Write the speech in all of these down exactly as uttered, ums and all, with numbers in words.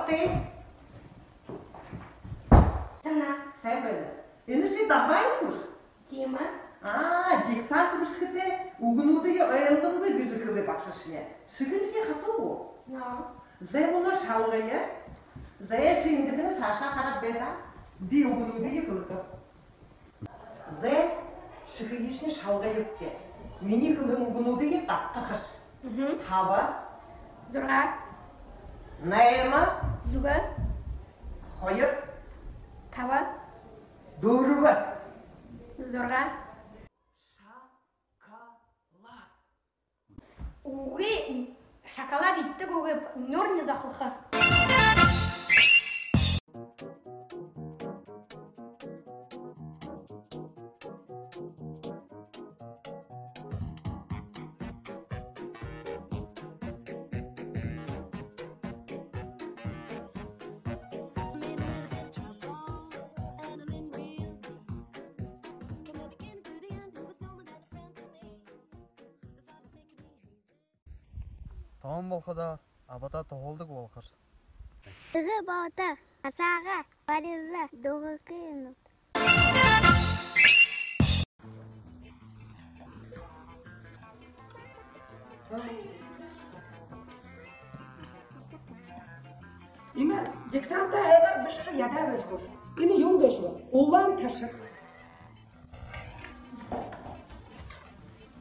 Сайн байна. Сайн байна. Энэ ши Дабаев гүш? Тиимэ. Аа, диктант бэшэхэдээ үгэнүүдые ойлгонгүй гэжэ хэлээ багшашни. Шэхэншни хатуу гү? Но. Зай, мүнөө шалгая. Зай, ши эндэ саашаа хараад бай даа. Би үгэнүүдые хэлэхэб. Зай, шэхыешни шалгая даа. Минии хэлэһэн үгэнүүдые дабтахаш. Мгм. Таба. Зургаа. Найма. Зүгөө. Хоёр. Таба. Дүрбэ. Зургаа. Шоколад. Үгы, шоколад эдидэг үгы, нюур не захалха. Тоон болоходоо абадаа туһалдаг болохор. Тиигээ болтогой, хасаагаа барилла, дугакы юм. Иимэ диктант һайнаар бэшэжэ ядаа гээшэ гүш? Энэ юун гээшэб? Улаан ташаг.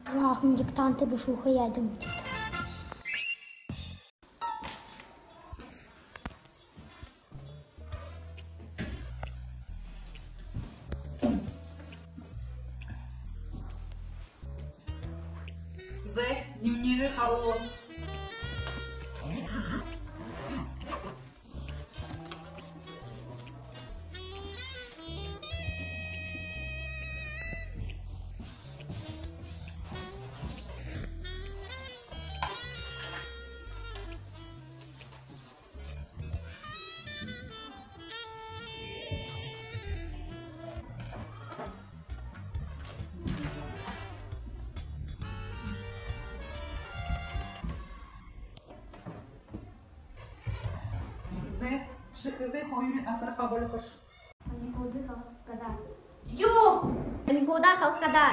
Аахан, диктант бэшүүхэ яадаг. Зай, дневнигээ харуула. Зай, шэхэ зай, хоёрые асарха болохош. Каникулда халхахадаа. Юу? Каникулда халхахадаа.